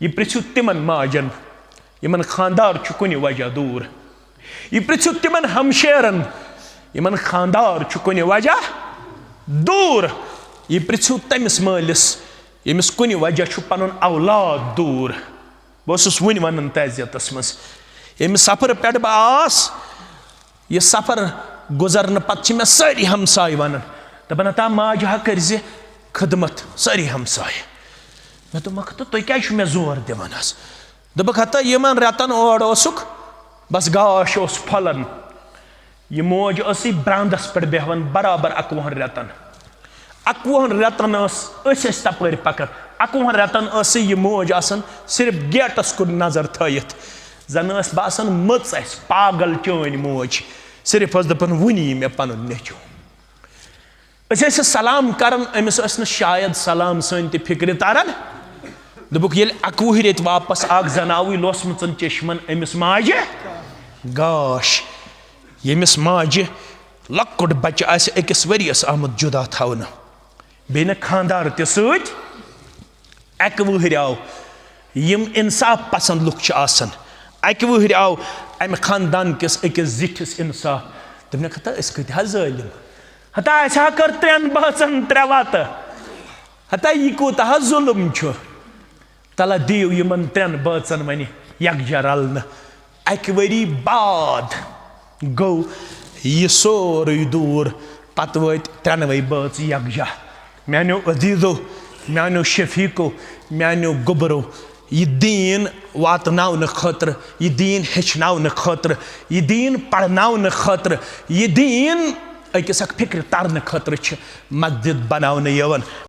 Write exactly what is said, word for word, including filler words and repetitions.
یہِ پرٛژھِو تِمن ماجن، یِمن خانٛدار چھُ کُنہِ وجہ دوٗر۔ یہِ پرٛژھِو تِمن ہمشیرن، یِمن خانٛدار چھُ کُنہِ وجہ دوٗر۔ یہِ پرٛژھِو تٔمِس مٲلِس، ییٚمِس کُنہِ وجہ چھُ پنُن اولاد دوٗر۔ بہٕ اوسُس وُنہِ ونان تعزیتس منٛز، ییٚمہِ سفرٕ پٮ۪ٹھ بہٕ آس، یہِ سفر گُزرنہٕ پتہٕ چھِ مےٚ سٲری ہمساے ونان، دپان، "ہتا ماجہِ ہا کٔرۍ زِ خدمت"، سٲری ہمساے۔ مےٚ دوٚپمکھ، "تہٕ تُہۍ کیازِ چھِو مےٚ زور دِوان حظ؟" دوٚپُکھ، "ہتا یِمن رٮ۪تن اورٕ اوسُکھ، بس گاش اوس پھۄلان۔ یہِ موج ٲسٕے براندس پٮ۪ٹھ بیہوان برابر اکوُہن رٮ۪تن۔ اکوُہن رٮ۪تن ٲس، أسۍ ٲسۍ تپٲرۍ پکان، اکوُہن رٮ۪تن ٲسٕے یہِ موج آسان صرف گیٹس کُن نظر تھٲیِتھ۔ زن ٲس باسان مٔژ اسہِ، پاگل چٲنۍ موج۔ صرف ٲس دپان، 'وُنہِ یی مےٚ پنُن نیٚچو.'" أسۍ ٲسۍ سلام کران، أمِس ٲسۍ نہٕ شاید سلام سٲنۍ تہِ فکرِ تران۔ دوٚپُکھ، ییٚلہِ اَکوُہہِ ریٚتۍ واپس آکھ، زناوٕے لوسمٕژن چشمن أمِس ماجہِ گاش۔ ییٚمِس ماجہِ لۄکُٹ بچہٕ آسہِ أکِس ؤرِیَس آمُت جُدا تھاونہٕ، بیٚیہِ نہٕ خانٛدار تہِ سۭتۍ، اَکہِ وٕہٕرۍ آو، یِم انصاف پسند لُکھ چھِ آسان، اَکہِ وٕہٕرۍ آو اَمہِ خاندان کِس أکِس زِٹھِس انصاف۔ دوٚپنَکھ، "ہتا أسۍ کۭتیٛاہ ظٲلِم، ہتا اَسہِ ہا کٔر ترٛٮ۪ن بٲژن ترٛےٚ وَتہٕ، ہتا یہِ کوٗتاہ ظُلُم چھُ۔" تلہ دِیِو یِمن ترٛٮ۪ن بٲژن وۄنۍ یکجا رلنہٕ۔ اکہِ ؤری بعد گوٚو یہِ سورُے دوٗر، پتہٕ وٲتۍ ترٛٮ۪نوَے بٲژ یکجا۔ میانیو عزیزو، میانیو شفیقو، میانیو گوٚبرو، یہِ دیٖن واتناونہٕ خٲطرٕ، یہِ دیٖن ہیٚچھناونہٕ خٲطرٕ، یہِ دیٖن پرناونہٕ خٲطرٕ، یہِ دیٖن أکِس اکھ فکرِ ترنہٕ خٲطرٕ چھِ مسجد بناونہٕ یِوان۔